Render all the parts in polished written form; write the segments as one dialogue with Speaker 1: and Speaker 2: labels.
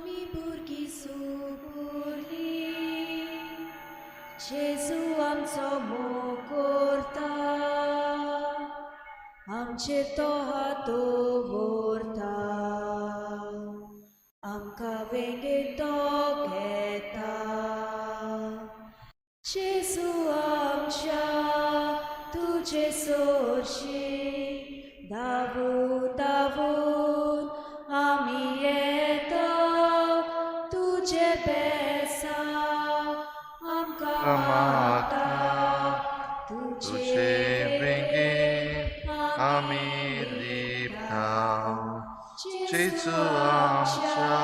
Speaker 1: आमी भुरगीं सुपुरलीं, जेजू आमचो मोग करता, आमचेर तो हात दवरता, आमकां वेंगेंत तो घेता. जेजू आमच्या तुजे सोरशी धांवून धांवून आमी येता, तुजे बेसांव आमकां मागता, तुजे
Speaker 2: तुजे
Speaker 1: वेंगेंत
Speaker 2: वेंगेंत आमी लिपता. जेजू आमच्या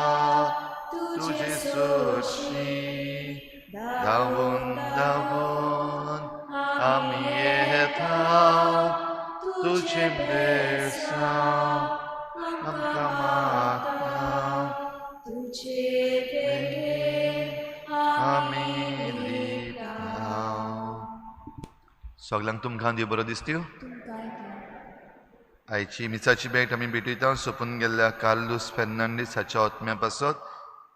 Speaker 2: तुजे सोरशी धांवून धांवून आमी येता, तुजे बेसांव आमकां मागता,
Speaker 1: तुजे वेंगेंत
Speaker 2: आमी लिपता. सगल्यांक तुमकां देव बरो दिसत्यो.
Speaker 1: तुमकांय दी.
Speaker 2: आयची मिसाची भेट आमी भेटयता सोंपून गेल्ल्या कार्लूस फेर्नांडीस हाच्या आत्म्या पासत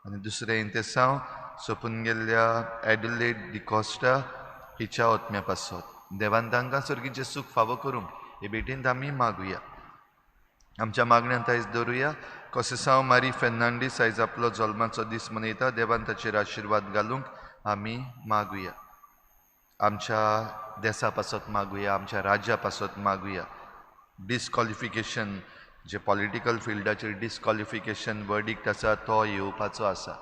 Speaker 2: आनी दुसरें इंतेसांव सोंपून गेल्ल्या एडलेड डिकॉस्टा हिच्या आत्म्या पासत. देवान तांकां सर्गीचें सूख फावो करूंक हे भेटींत आमी मागुया. आमच्या मागण्यांत आयज दवरुया कोसेसांव मारी फेर्नांडीस आयज आपलो जल्माचो दीस मनयता. देवान ताचेर आशिर्वाद घालूंक आमी मागुया. आमच्या देसा पासत मागुया, आमच्या राज्या पासत मागुया. डिस्कॉलिफिकेशन जे पॉलिटिकल फिल्डाचेर डिस्कॉलिफिकेशन वर्डिक्ट आसा तो येवपाचो आसा.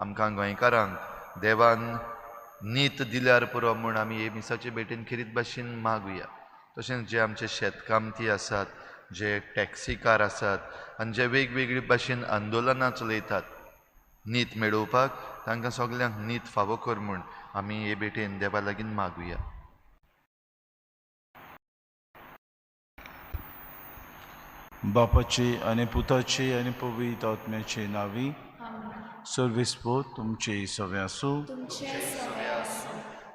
Speaker 2: आमकां गोंयकारांक देवान नीत दिल्यार पुरो म्हूण आमी हे मिसाचे भेटेन खेरीत भाशेन मागुया. तशेंच जे आमचे शेतकामती आसात, जे टॅक्सीकार आसात आनी जे वेगवेगळे भाशेन आंदोलनां चलयतात नीत मेळोवपाक, तांकां सगल्यांक नीत फावो कर म्हूण आमी हे भेटेन देवा लागीं मागुया.
Speaker 3: बापाचे आनी पुताचे आनी पवित्र आत्म्याचे नांवी. सर्वेस्पोर तुमचे सगळें आसूं.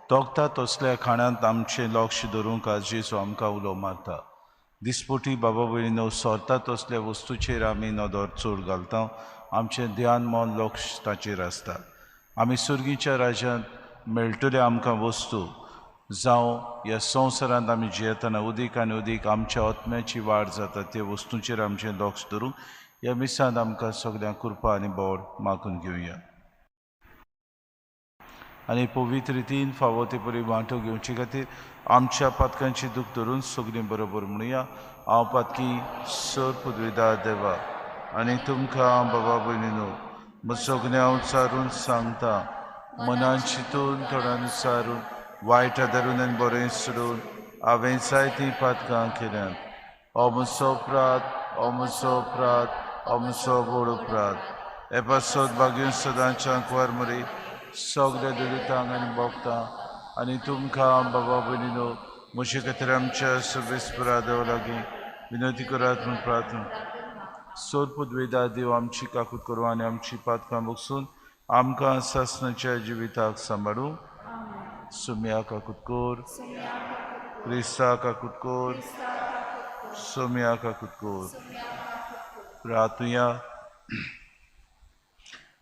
Speaker 3: तोखता तसल्या खाणांत आमचें लक्ष दवरूंक आज जेजू आमकां उलो मारता. दिसपोटी बाबा भयणीनो सोरता तसल्या वस्तूचेर आमी नदर चड घालता. आमचें ध्यान मन लक्ष ताचेर आसता. आमी सुर्गीच्या राज्यांत मेळटल्यो आमकां वस्तू जावं ह्या संवसारांत आमी जियेतना उदीक आनी उदीक आमच्या आत्म्याची वाड जाता त्या वस्तूंचेर आमचें लक्ष दवरूंक ह्या मिसांत आमकां सगळ्यांक कृपा आनी बोड मागून घेवया. आनी पवित्र रितीन फावो ते परी वांटो घेवचे खातीर आमच्या पातकांची दूख धरून सगळीं बरोबर म्हणुया. हांव पातकी सर पुदविदा देवा आनी तुमकां बाबा भयणीनो म्हजो सगळें चारून सांगता, मनान चिंतून थोड्यान सारून वायट धरून आनी बरें सोडून हांवें जायतीं पातकां केल्यांत. हो म्हजो अपराध, हो म्हजो अपराध, हो म्हजो व्हड अपराध. हे पासत भाग्यून सदांच्या कुंवर मरी सगल्या दुरितांक आनी भोगतां आनी तुमकां बाबा भयणीनो म्हजे खातीर आमच्या सर्वेस्परा देवा लागीं विनंती करात म्हूण प्रार्थना. सोर पुदवेदा देव आमची काकूत करूं आनी आमची पातकां बगसून आमकां सासणाच्या जिविताक सांबाळूं. सुम्या काकूत कर, क्रिस्ता काकूत कर, सोम्या काकूत कर. प्रार्थुया.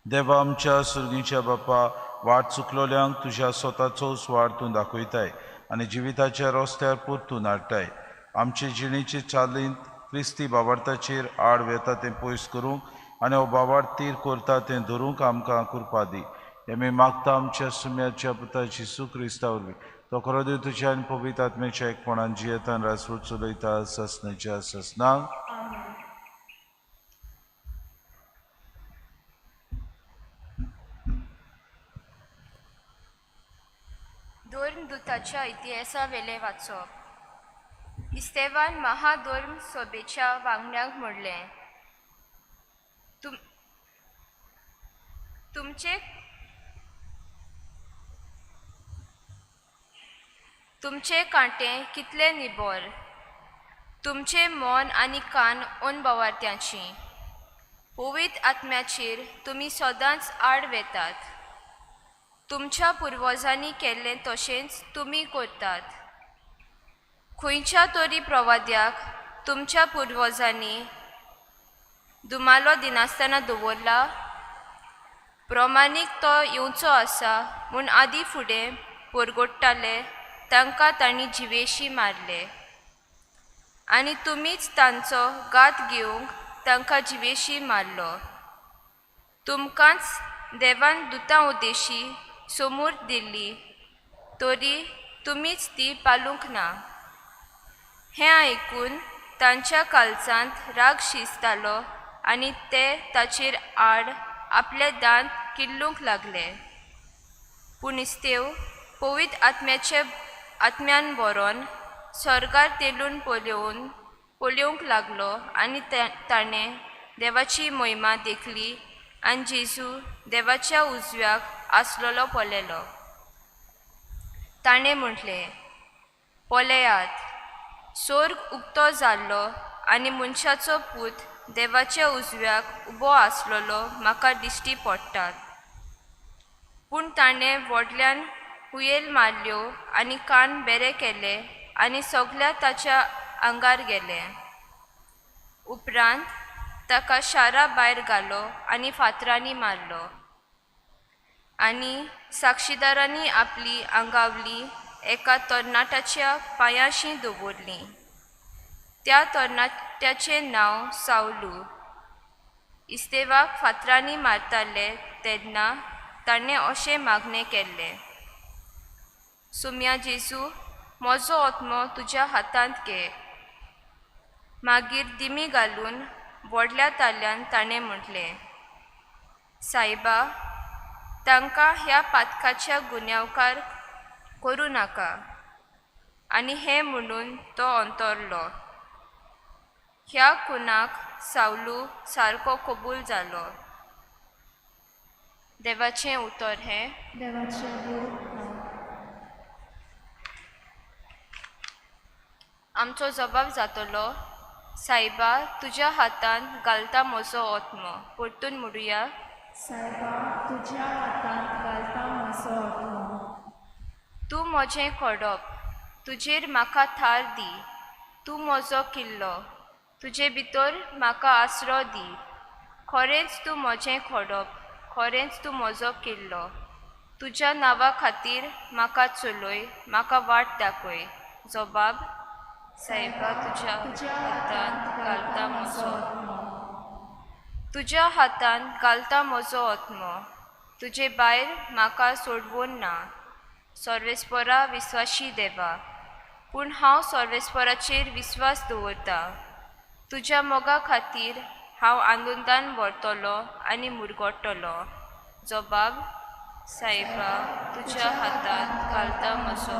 Speaker 3: देवा आमच्या सुर्गीच्या बापा, वाट चुकलोल्यांक तुज्या स्वताचो स्वार्थ तूं दाखयताय आनी जिविताच्या रस्त्यार परतून हाडटाय. आमचे जिणेचे चालींत क्रिस्ती बाबार्थाचेर आड वेता तें पयस करूंक आनी हो बाबार्थ तीर करता तें धरूंक आमकां कृपा दी. हें आमी मागता आमच्या सुम्याच्या पुता जेजू क्रिस्ता वरवीं. तो खरो देव तुज्या आनी पवित्र आत्म्याच्या एकपणान जियेतान राजवट चलयता सासणाच्या सासणाक.
Speaker 4: धर्मदूताच्या इतिहासा वेलें वाचप. इस्तेवान महाधर्म सभेच्या वांगड्यांक म्हणलें, तुमचे कांटे कितले निबर, तुमचें मन आनी कान अनभवार्थ्यांची. पवित्र आत्म्याचेर तुमी सदांच आड वेतात. तुमच्या पुर्वजांनी केल्लें तशेंच तुमी करतात. खंयच्या तरी प्रवाद्याक तुमच्या पुर्वजांनी दुमालो दिनासतना दवरला? प्रमाणीक तो येवचो आसा म्हूण आदी फुडें पोरगोडटाले तांकां तांणी जिवेशी मारले आनी तुमीच तांचो घात घेवंक तांकां जिवेशी मारलो. तुमकांच देवान दुतां उद्देशी समूर दिल्ली तरी तुमीच ती पालूंक ना. हें आयकून तांच्या कालचांत राग शिजतालो आनी ते ताचेर आड आपले दांत किल्लूंक लागले. पूण इस्तेव पवित्र आत्म्याचे आत्म्यान बरोवन स्वर्गार तेलून पळोवंक लागलो आनी ताणें देवाची मोहिमा देखली आनी जेजू देवाच्या उजव्याक आसलेलो पळयलो. ताणें म्हटलें, पळयात, स्वर्ग उक्तो जाल्लो आनी मनशाचो पूत देवाच्या उजव्याक उबो आसलेलो म्हाका दिश्टी पडटात. पूण ताणें व्हडल्यान हुयेल मारल्यो आनी कान बेरे केले आनी सगल्या ताच्या आंगार गेले. उपरांत ताका शारा भायर घालो आनी फातरांनी मारलो आनी साक्षीदारांनी आपली आंगावली एका तरणाट्याच्या पांयाशी दवरली. त्या तरणाट्याचें नांव सावलू. इस्तेवाक फातरांनी मारताले तेन्ना ताणें अशें मागणें केल्लें, सुम्या जेजू, म्हजो आत्मो तुज्या हातांत घे. मागीर दिमी घालून व्हडल्या ताल्यान ताणें म्हटलें, सायबा, तांकां ह्या पातकाच्या गुन्यांवकार करूं नाका. आनी हें म्हणून तो अंतरलो. ह्या खुनाक सावलू सारको कबूल जालो. देवाचें उतर हें.
Speaker 1: देवाचें.
Speaker 4: आमचो जबाब जातलो, सायबा, तुज्या हातांत घालता म्हजो आत्मो. परतून म्हणुया,
Speaker 1: सायबा, तुज्या हातांत घालता म्हजो आत्मो.
Speaker 4: तूं म्हजें खडप, तुजेर म्हाका थार दी. तूं म्हजो किल्लो, तुजे भितर म्हाका आसरो दी. खरेंच तूं म्हजें खडप, खरेंच तूं म्हजो किल्लो. तुज्या नांवा खातीर म्हाका चलय, म्हाका वाट दाखय. जबाब, सायबा, तुज्या हातांत घालता म्हजो
Speaker 1: आत्मो.
Speaker 4: तुज्या हातांत घालता म्हजो आत्मो. तुजे भायर म्हाका सोडवून ना. सर्वेस्परा विस्वाशी देवा, पूण हांव सर्वेस्पराचेर विस्वास दवरतां. तुज्या मोगा खातीर हांव आनंदान व्हरतलो आनी मुरगट्टलो. जबाब, सायबा, तुज्या हातांत घालता म्हजो.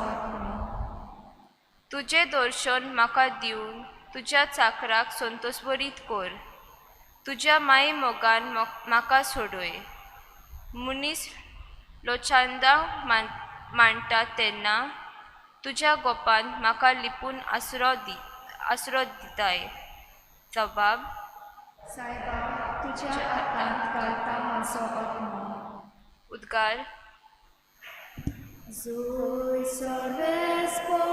Speaker 4: तुजें दर्शन म्हाका दिवन तुज्या चाकराक संतोशभरीत कर. तुज्या माई मोगान म्हाका सोडय. मनीस लोचांदां मांडटा तेन्ना तुज्या गोपान म्हाका लिपून आसरो दिताय. जबाब,
Speaker 1: सायबा, तुज्या हातांत घालता म्हजो आत्मो.
Speaker 4: उद्गार.
Speaker 1: Zoe सर्वेस्परा,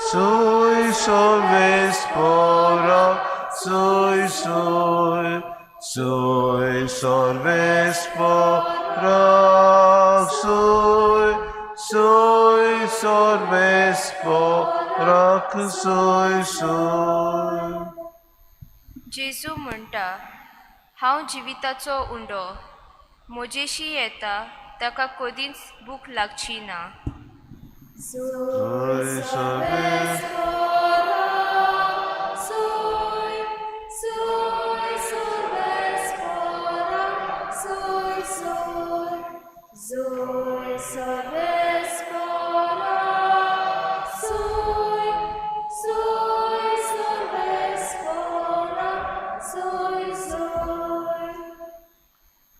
Speaker 3: Sui solvespora, sui sui, sui solvespora, sui, sui solvespora, sui sui.
Speaker 4: जेजू म्हणटा, हांव जिविताचो उंडो. म्हजेशी येता ताका कदींच भूक लागची ना.
Speaker 3: Sui
Speaker 1: सर्वेस्परा, sui, sui सर्वेस्परा, sui sui, sui सर्वेस्परा, sui, sui सर्वेस्परा, sui sui.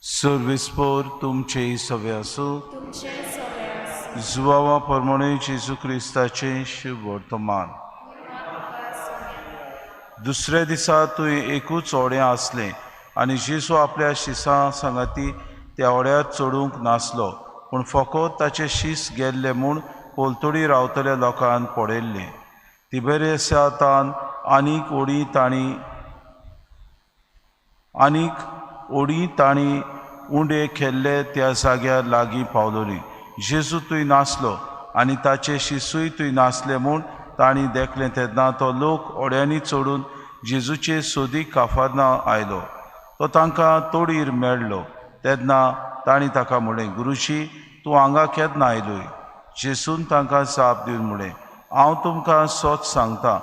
Speaker 3: सर्वेस्पोर तुमचे सवे आसूं.
Speaker 1: तुमचे सवे आसूं.
Speaker 3: जुवावा प्रमाणे जेजू क्रिस्ताचें शुभ वर्तमान. दुसऱ्या दिसा थंय एकूच होडें आसलें आनी जेजू आपल्या शिसां सांगाती त्या होड्यार चडूंक नासलो, पूण फकत ताचे शीस गेल्ले म्हूण पलतडी रावतल्या लोकांक पळयल्लें. तिबेरियसांतान आनीक होडी तांणी आनीक ओडी तांणी उंडे खेल्ले त्या जाग्यार लागीं पावलोली. जेजू थंय नासलो आनी ताचे शिसूय थंय नासले म्हूण तांणी देखलें. तेन्ना तो लोक ओड्यांनी चडून जेजूचे सोदीक काफारना आयलो. तो तांकां तोडीर मेळ्ळो. तेन्ना तांणी ताका म्हणलें, गुरुजी, तूं हांगा केन्ना आयलोय? जेजून तांकां जाप दिवन म्हणलें, हांव तुमकां सत सांगता,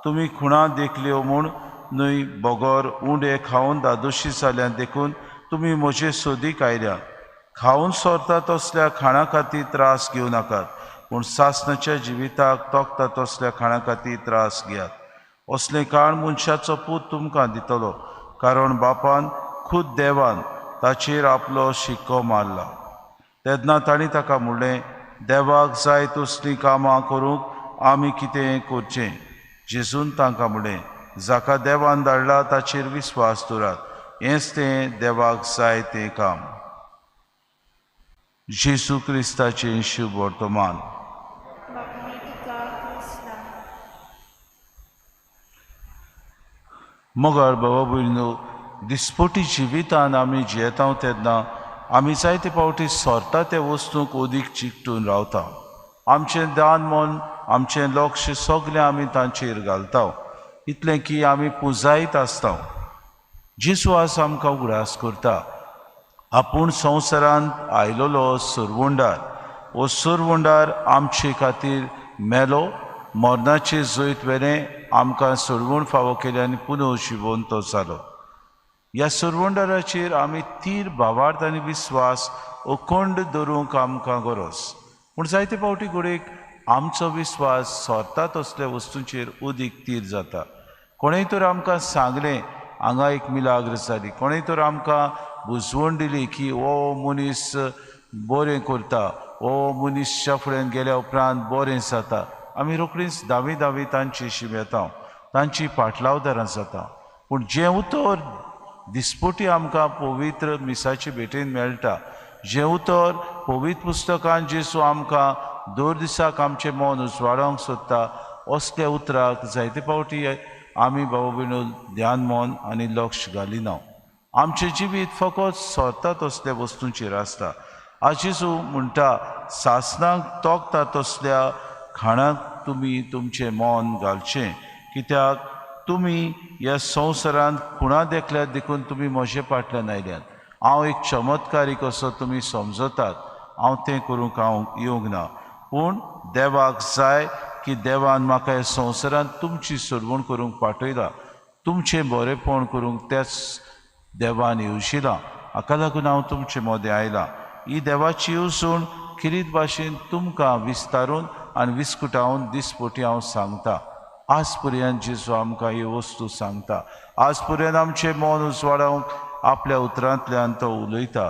Speaker 3: तुमी खुणां देखल्यो म्हूण न्हय, बगर उंडे खावन दादोशी जाल्यात देखून तुमी म्हजे सोदीक आयल्यात. खावन सोरता तसल्या खाणा खातीर त्रास घेवं नाकात, पूण सासणाच्या जिविताक तोखता तसल्या खाणा खातीर त्रास घेयात. असलें काण मनशाचो पूत तुमकां दितलो, कारण बापान खुद देवान ताचेर आपलो शिक्को मारला. तेन्ना तांणी ताका म्हणलें, देवाक जाय तसलीं कामां करूंक आमी कितें करचें? जेजून तांकां म्हणलें, जाका देवान धाडला ताचेर विस्वास दवरात, हेंच तें देवाक जाय तें काम. जेजू क्रिस्ताचें शुभ वर्तमान. मगर बाबा भयणीनो, दिसपटी जिवितान आमी जियेता तेन्ना आमी जायते फावटी सोरता त्या वस्तूंक अदीक चिकटून रावता. आमचें दान मन, आमचें लक्ष सगळें आमी तांचेर घालता, इतलें की आमी पुजायत आसता. जेजू आज आमकां उगडास करता, आपूण संवसारांत आयलोलो सुरवुंडार, हो सुरवुंडार आमचे खातीर मेलो, मरणाचे जैत वेलें आमकां सोडवण फावो केली आनी पुनः जिवंत तो जालो. ह्या सुरवंडाराचेर आमी तीर भावार्थ आनी विस्वास अखंड दवरूंक आमकां गरज. पूण जायते फावटी घडयेक आमचो विस्वास सोरता तसल्या वस्तूंचेर अदीक तीर जाता. कोणेय तर आमकां सांगलें हांगा एक मिलाग्र जाली, कोणेय तर आमकां बुजवण दिली की हो मनीस बरें करता, हो मनीसच्या फुड्यान गेल्या उपरांत बरें जाता, आमी रोखडीच धावी धावी तांची शिमेता, तांची पाटलावदारां जाता. पूण जें उतर दिसपटी आमकां पवित्र मिसाचे भेटेन मेळटा, जें उतर पवित्र पुस्तकान जेजू आमकां दर दिसाक आमचें मन उजवाडोवंक सोदता, असल्या उतराक जायते फावटी आमी बाबा भयणो ध्यान मन आनी लक्ष घालिना. आमचें जिवीत फकत सोरता तसल्या वस्तूंचेर आसता. आज जेजू म्हणटा, सासणाक तोखता तसल्या खाणाक तुमी तुमचें मन घालचें, कित्याक तुमी ह्या संवसारांत खुणां देखल्यात देखून तुमी म्हजे फाटल्यान आयल्यात. हांव एक चमत्कारी कसो तुमी समजतात, हांव तें करूंक हांव येवंक ना, पूण देवाक जाय की देवान म्हाका ह्या संवसारांत तुमची सोडवण करूंक पाठयला, तुमचें बरेंपण करूंक त्याच देवान येवशिलां, हाका लागून हांव तुमचे मदें आयलां. ही देवाची येवजण खेरीत भाशेन तुमकां विस्तारून आनी विस्कुटावन दिसपटी हांव सांगता. आज पर्यंत जेजू आमकां ही वस्तू सांगता, आज पर्यंत आमचें मन उजवाडावंक आपल्या उतरांतल्यान तो उलयता.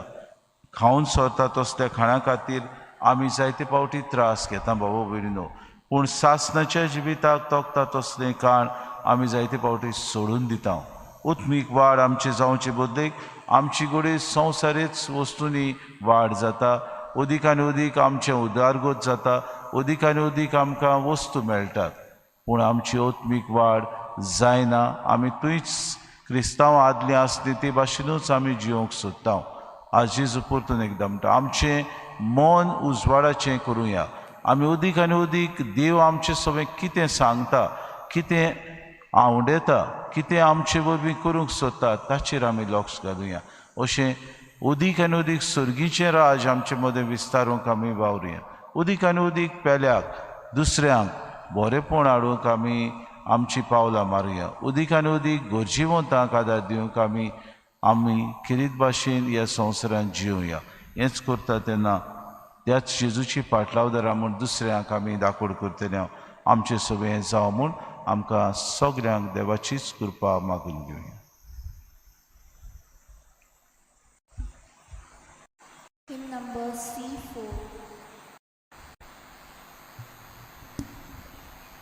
Speaker 3: खावन सोरता तसल्या खाणा खातीर आमी जायते फावटी त्रास घेता बाबा भयणीनो, पूण सासणाच्या जिविताक तोखता तसलें काण आमी जायते फावटी सोडून दिता. उत्मीक वाड आमचे जावचे बदलेक आमची घडये संवसारीच वस्तूंनी वाड जाता, अदीक आनी अदीक आमचें उदारगत जाता, अदीक आनी अदीक आमकां वस्तू मेळटात, पूण आमची आत्मीक वाड जायना. आमी थंयच क्रिस्तांव आदलीं आसली ते भाशेनूच आमी जिवंक सोदता. आज जेजू परतून एकदां म्हणटा, आमचें मन उजवाडाचें करुया. आमी अदीक आनी अदीक देव आमचें सगळें कितें सांगता, कितें आवडटा, कितें आमचे वरवीं करूंक सोदता ताचेर आमी लक्ष घालुया. अशें अदीक आनी अदीक सर्गीचें राज आमचे मदें विस्तारूंक आमी वावरुया. अदीक आनी अदीक पेल्याक दुसऱ्यांक बरेंपण हाडूंक आमी आमची पावलां मारुया. अदीक आनी अदीक गरजेवंतांक आदार दिवंक आमी आमी खेरीत भाशेन ह्या संवसारांत जिवया. हेंच करता तेन्ना त्याच जेजूची पाटलावदारां म्हूण दुसऱ्यांक आमी दाखोड करतले. आमचें सगळें जावं म्हूण आमकां सगळ्यांक देवाचीच कृपा मागून घेवया.
Speaker 1: Hymn number C4.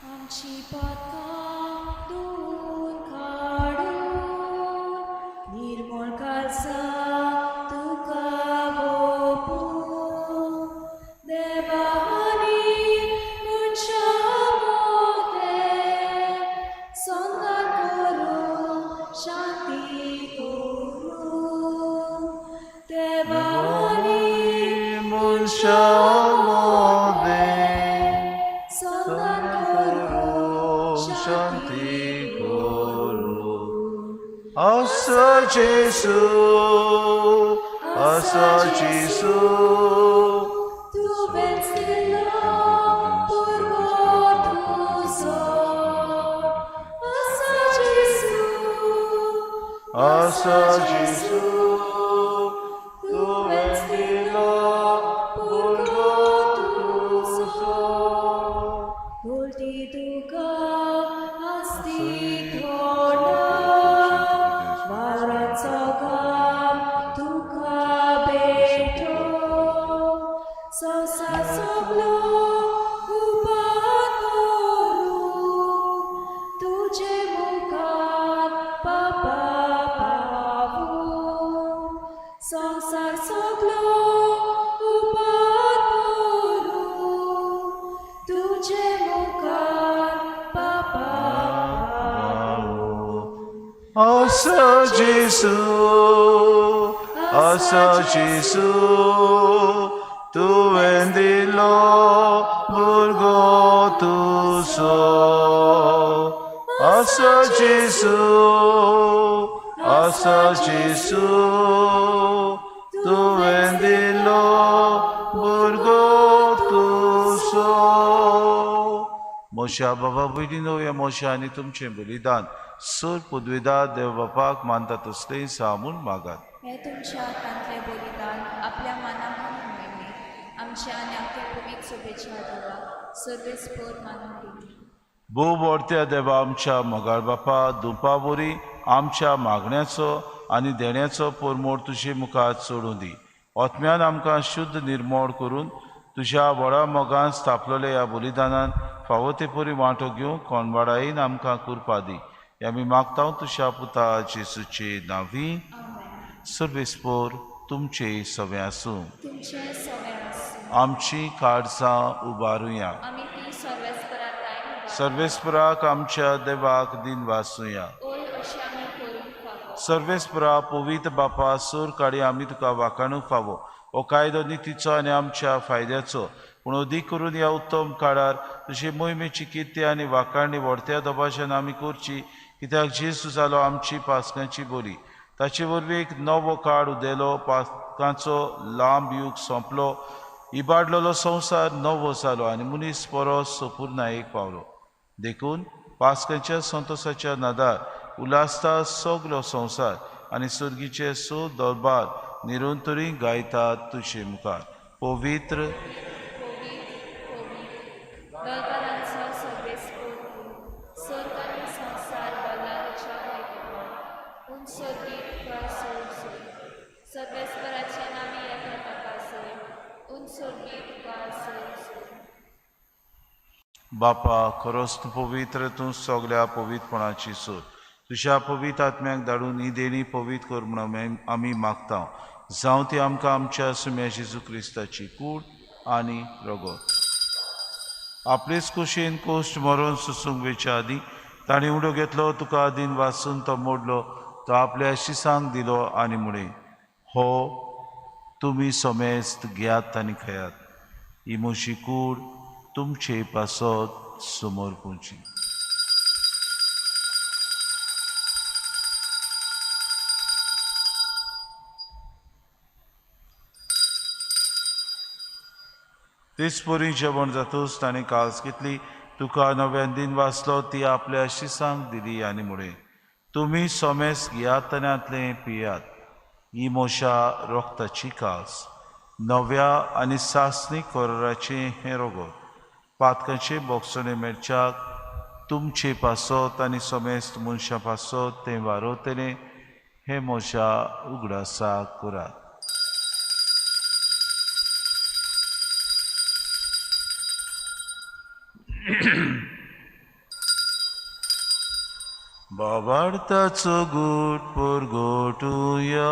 Speaker 1: आमची पातकां धुवन काडून निर्मळ काळजां तुका ओंपून देवा आनी मनशा मदें संधान करून शांती कर.
Speaker 3: तुज्या मदें
Speaker 1: संधान करूं
Speaker 3: शांती करूं. आसा जेजू, आसा जेजू,
Speaker 1: तुवेंच दिलो पुरवो तुजो. आसा जेजू,
Speaker 3: आसा जेजू, तुवेंच दिलो पुरवो तुजो.
Speaker 1: घोळटी तुका आसती तोंडां, वावराचो घाम तुका भेटो. संवसार सगलो उपाट करूं, तुजे मुखार बाबा पावूं. संवसार सगलो उपाट करूं, तुजे मुखार बाबा पावूं.
Speaker 3: आसा जेजू, आसा जेजू, तुवें दिलो भुरगो तुजो. आसा जेजू, आसा जेजू, तुवें दिलो भुरगो तुजो. म्हज्या बाबा भयणीनो, ह्या म्हजें आनी तुमचें बलिदान सर पुदविदा देव बापाक मानता तसलें जावं म्हूण मागात.
Speaker 1: हें तुमच्या हातांतलें बलिदान आपल्या मानाक आनी मोहिमेक आमच्या आनी आमच्या पवित्र सभेच्या देवा सर्वेस्पर मानून दिली.
Speaker 3: भोव व्हडत्या देवा, आमच्या मोगाळ बापा, दुपा वरी आमच्या मागण्याचो आनी देण्याचो परमोड तुजे मुखार चडूं दी. ओतम्यान आमकां शुद्ध निर्मोड करून तुज्या व्हडा मोगान स्थापलेल्या ह्या बलिदानान फावो ते परी वांटो घेवंक कोणवाडायेन आमकां कृपा दी. हे आमी मागता तुज्या पुता जेजूचे नांवी.
Speaker 1: आमेन.
Speaker 3: सर्वेस्पर तुमचे सवें आसूं.
Speaker 1: तुमचें सवें आसूं.
Speaker 3: आमची काळजां उबारुया.
Speaker 1: आमी ती सर्वेस्परा ताईन.
Speaker 3: सर्वेस्पराक आमच्या देवाक दिन वासुया.
Speaker 1: ओय, अशें आमी करूंक फावो.
Speaker 3: सर्वेस्परा, पवित्र बापा, सूर काडी आमी तुका वाखाणूंक फावो. हो कायदो नितीचो आनी आमच्या फायद्याचो, पूण अदीक करून ह्या उत्तम काळार तुजी मोहिमेची किर्ती आनी वाखाणणी व्हडत्या दबाज्यान आमी करची, कित्याक जेजू जालो आमची पासकांची बोली. ताचे वरवीं एक नवो काळ उदेलो, पातकांचो लांब यूग सोंपलो, इबाडलेलो संवसार नवो जालो आनी मनीस बरो सोपूर्णायेक पावलो. देखून पास्कांच्या संतोसाच्या नादार उल्हासता सगलो संवसार आनी सर्गीचे स दरबार निरंतरी गायतात तुजे मुखार पवित्र.
Speaker 1: पवित्र, पवित्र, दरबारांचो सर्वेस्पर तूं. सर्ग आनी संवसार भरला तुज्या वैभवान. उंच सर्गीत तुका सोड सोड. सर्वेस्पराच्या नांवी येता ताका सय. उंच सर्गीत तुका सोड सोड.
Speaker 3: बापा, खरोच तूं पवित्र, तूं सगल्या पवित्रपणाची सोद. तुज्या पवित्र आत्म्याक धाडून ही देणी पवित्र कर म्हणून आमी मागता, जावं ती आमकां आमच्या सुम्या जेजू क्रिस्ताची कूड आनी रगत. आपलेच कुशीन कोश्ट मरोन सोसूंक वेच्या आदीं ताणें उडो घेतलो, तुका आदीन वाचून तो मोडलो, तो आपल्या शिसांक दिलो आनी म्हळें, हो तुमी समेस्त घेयात आनी खेयात. ही म्हजी कूड तुमचे पासत समोर पुची. तेच परी जेवण जातूच ताणें कास घेतली, तुका नव्यान दिन वाचलो, ती आपल्या शिसांक दिली आनी म्हळें, तुमी सोमेस घेयात आनी पियात. ही म्हज्या रोगताची कास, नव्या आनी सासणी कराराचें हें रगत. पातकांचे बोगसणे मेळच्याक तुमचे पासत आनी समेस्त मनशां पासत तें वारवतलें. हें म्हज्या उगडासाक करात. बाबार्थाचो गूट पुरगोटुया.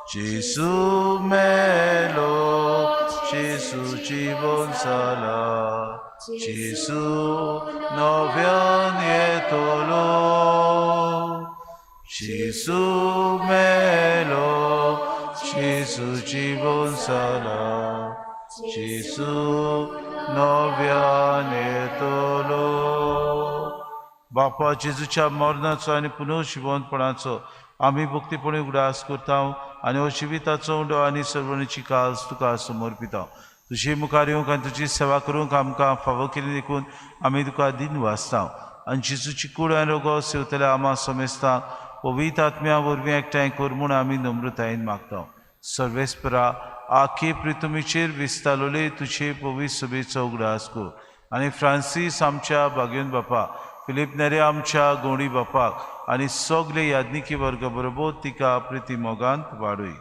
Speaker 3: जेजू मेलो, जेजू जिवन जाला, जेजू नव्यान येतलो. जेजू मेलो, जेजू जिवन जाला, जेजू नव्यान येतलो. बापा, जेजूच्या मरणाचो आनी पुनर्जिवंतपणाचो आमी भक्तीपणी उगडास करता आनी हो जिविताचो उंडो आनी सर्वणीची काज तुका समर्पिता. तुजे मुखार येवंक आनी तुजी सेवा करूंक आमकां फावो केली देखून आमी तुका दिन वाचता. आनी जेजूची कूड आनी रोगो सेवतल्या आमा समेस्तांक पवित्र आत्म्या वरवीं एकठांय कर म्हूण आमी नम्रतायेन मागता. सर्वेस्परा, आखे प्रितुमीचेर विस्तारले तुजे पवित्र सभेचो उगडास कर आनी फ्रांसीस आमच्या बागेवन बापा, फिलीप नेरे आमच्या गोंडी बापाक आनी सगले याज्ञिकी वर्ग बरोबर तिका प्रिती मोगांत वाडय.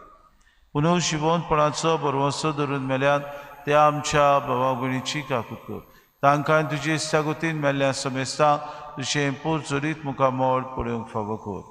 Speaker 3: पुनर्जिवंतपणाचो भरवंसो धरून मेल्यान त्या आमच्या भावा भयणीची काकूत कर. तांकां तुजे इश्टागतीन मेल्ल्या समेस्तांक तुजें पोरचोरीत मुखामळ पळोवंक फावो कर.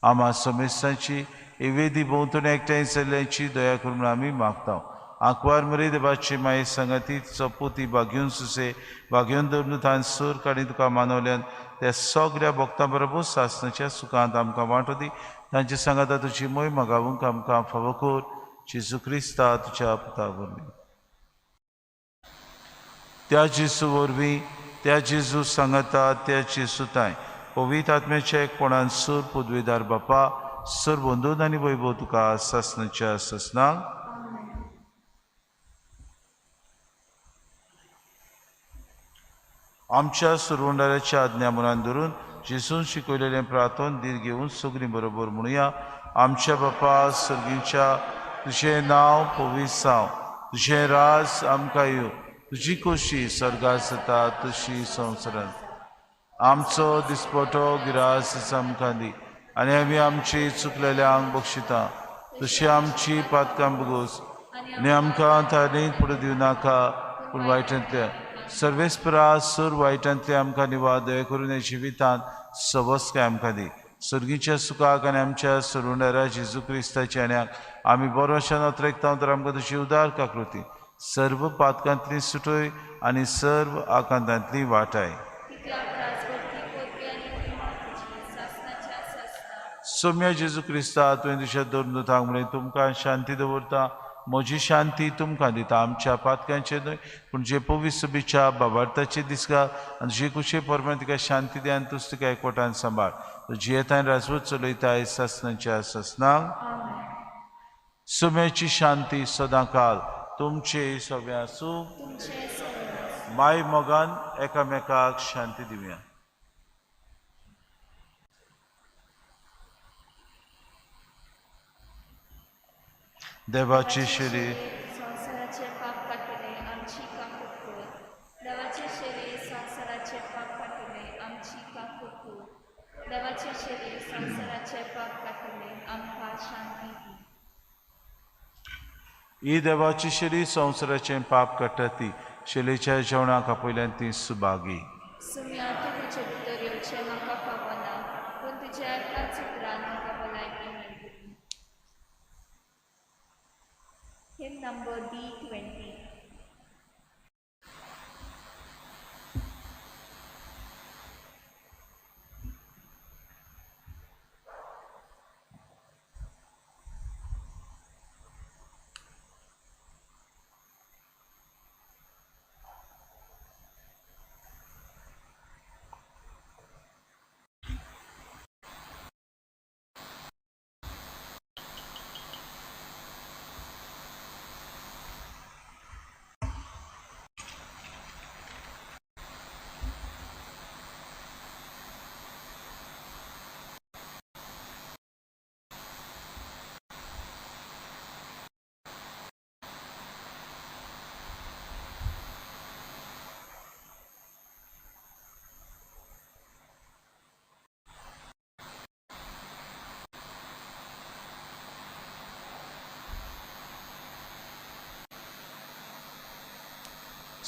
Speaker 3: आमा समेस्तांची वेदी भोंवतणी एकठांय जाल्ल्याची दया कर म्हूण आमी मागता. आंकवार मरे देवाची माये सांगाती तिचो पोती बागेवन सुसे बागेवन दवरून तान सूर काडी तुका मानवल्यान त्या सगळ्या भक्तां बरोबर सासणाच्या सुखांत आमकां वांटो दी. तांचे सांगाता तुजी मोय मागावूंक आमकां फावो कर. जेजू क्रिस्ता तुज्या पुता वरवीं. त्या जेजू वरवीं, त्या जेजू सांगाता, त्या जेजू तांय पवित्र आत्म्याच्या एकपणान सूर पदवेदार बापा, सर बंधून आनी वैभव तुका सासणाच्या सासणाक. आमच्या सुरवंडाराच्या आज्ञा मनान धरून जेजून शिकयलेलें प्रार्थन धीर घेवन सगळीं बरोबर म्हणुया. आमच्या बापा सर्गीच्या, तुजें नांव पवित्र जावं, तुजें राज आमकां येवं, तुजी खोशी स्वर्गार जाता तशी संवसारांत. आमचो दिसपटो गिरास आमकां दी आनी आमी आमची चुकलेल्यांक बक्षिता तशी आमची पातकां बगोस आनी आमकां ताणें फुडें दिवं नाका पूण वायटांतल्या सर्वेस्परा सूर वायटांतले आमकां निवाद दया करून ह्या जिवितांत सवस्काय आमकां दी. सर्गीच्या सुखाक आनी आमच्या सरुंडारा जेजू क्रिस्ताच्या आण्याक आमी बरो अशा तर आमकां तुजी उदार काकृती सर्व पातकांतली सुटय आनी सर्व आकांतांतली वाटाय. सोम्या जेजू क्रिस्ता, तुवें तुज्या दोन दुतांक म्हणलें तुमकां शांती दवरता, म्हजी शांती तुमकां दिता. आमच्या पातकांचे न्हय पूण जे पवित्र सभेच्या बाबार्थाचे दिसका आनी जे कुशे परमाण तिका शांती दी आनी तूच तिका एकवटान सांबाळ. जियेतान राजवत चलयताय सासणाच्या सासणाक. सुम्याची शांती सदांकाल तुमचे सगळें आसूं. माय मोगान एकामेकाक शांती दिवया. देवाचे शरीर
Speaker 1: संवसाराचे पाप काडटले आमची काकूत कर. देवाचे शरीर संवसाराचे पाप काडटले आमची काकूत कर. देवाचे शरीर संवसाराचे पाप काडटले आमकां शांती दी.
Speaker 3: ही देवाची शरीर संवसाराचें पाप काडटा ती शैलेच्या जेवणाक आपयल्यान ती सुभागी.
Speaker 1: सुम्या, तूं म्हजे भितर येवचें म्हाका फावना पूण तुज्या एकाच उतरान म्हाका भलायकी मेळटली. Hymn number D20.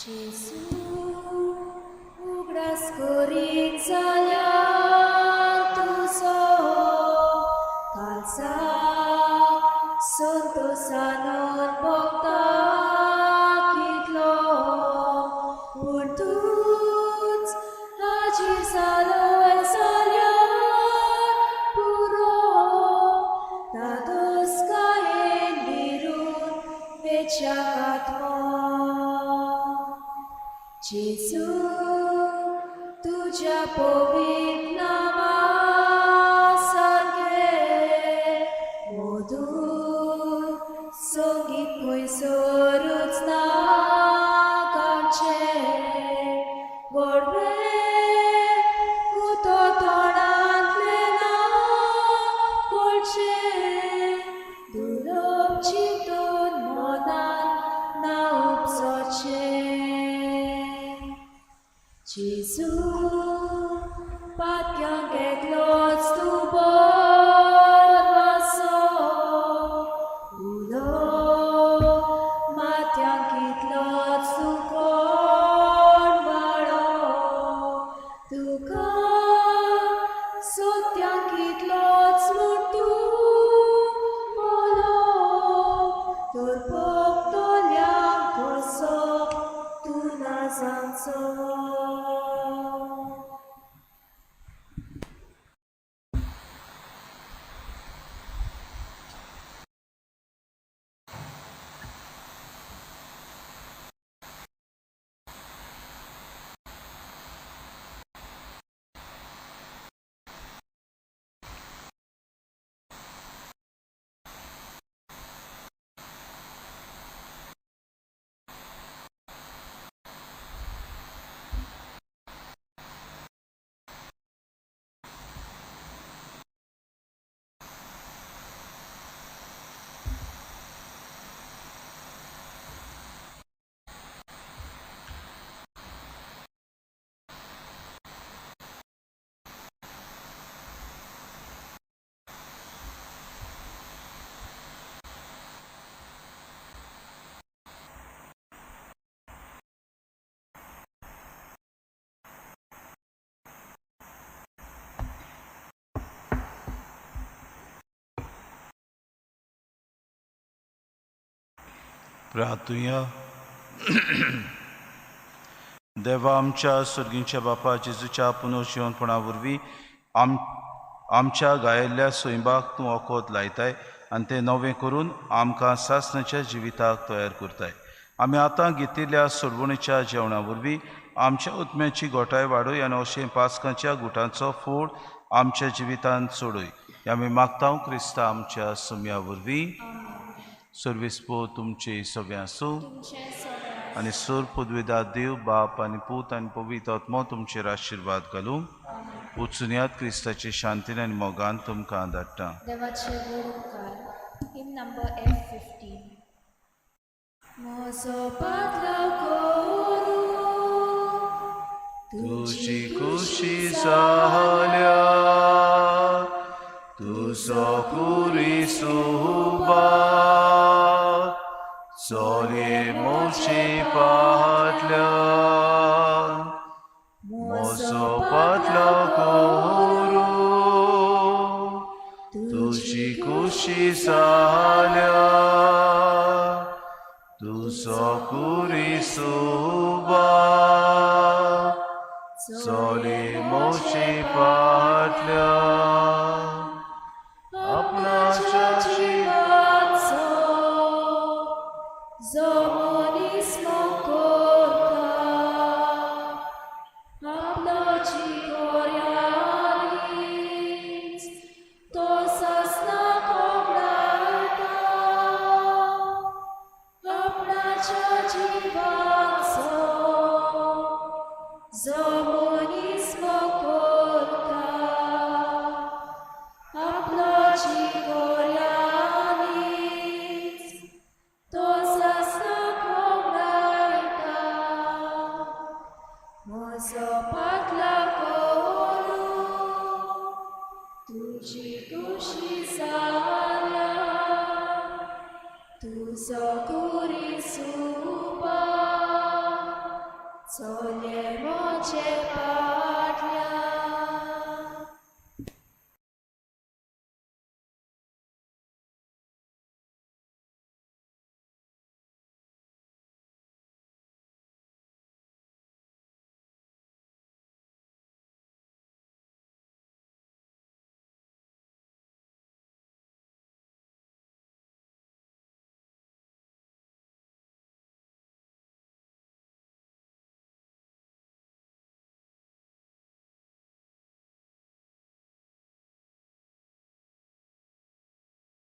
Speaker 1: Gesù, उगडास करीत जाल्यार तुजो काळजाक संतोषानंद भोगता कितलो, पूण तूंच हाजीर जालो जाल्यार पुरो, धादोसकायेन भिरून वेच्या आत्मो. जेजू तुज्या पवित्र नांवा सारकें मधूर संगीत खंयसरूच ना गावचें गोडवें उतो तोंडांतलें ना कळचें दुर्लभ चिंतून मनान ना उपसचें. जेजू पातक्यांक एकलोच तूं बरो आसो उलो माथ्यांक कितलोच तूं कोण वाळो तुका सत्यांक कितलोच म्हूण तूं बोलो तर भोगतल्यांक कसो तूं ना जावचो.
Speaker 3: प्रार्थुया. देवा आमच्या सर्गींच्या बापा, जेजूच्या पुनर्जिवनपणा वरवीं आमच्या गायिल्ल्या स्वयंबाक तूं वखद लायताय आनी तें नवें करून आमकां सासणाच्या जिविताक तयार करताय. आमी आतां घेतिल्ल्या सोडवणीच्या जेवणा वरवीं आमच्या उत्म्याची गोठाय वाडय आनी अशें पासकांच्या गुटांचो फोड आमच्या जिवितांत सोडय. हें आमी मागता क्रिस्ता आमच्या सुम्या वरवीं. सर्वीस पो तुमचे सगळें आसूं
Speaker 1: तुमचें सगळें
Speaker 3: आनी सोर पुदविदा देव बाप आनी पूत आनी पवित्र आत्मो तुमचेर आशिर्वाद घालूं. वचुनयात क्रिस्ताचे शांतीन आनी मोगान तुमकां धाडटा.
Speaker 1: देवाचे व्हड उपकार. हिम नंबर F15. म्हजो पातलाव करूं
Speaker 3: तुजी खुशी जाल्या तुजो कुरी सुबा चोरये मोची पाटल्या म्हजो पाटलो करूं तुजी खुशी जाल्या तुजो कुरी सुबा चोली मोची पाटल्या आपणाच्या
Speaker 1: जिवाचो जो मनीस करता आपलो जिगोऱ्यांनीच तो सासना कोबडायता. आपणाच्या जिवाचो जो मनीस करता आपलो जिगोऱ्यांनीच तो सासना कोबडायता. म्हजो पातला करूं तुजी खुशी जाल्या तुजो कुरी सुपा चोले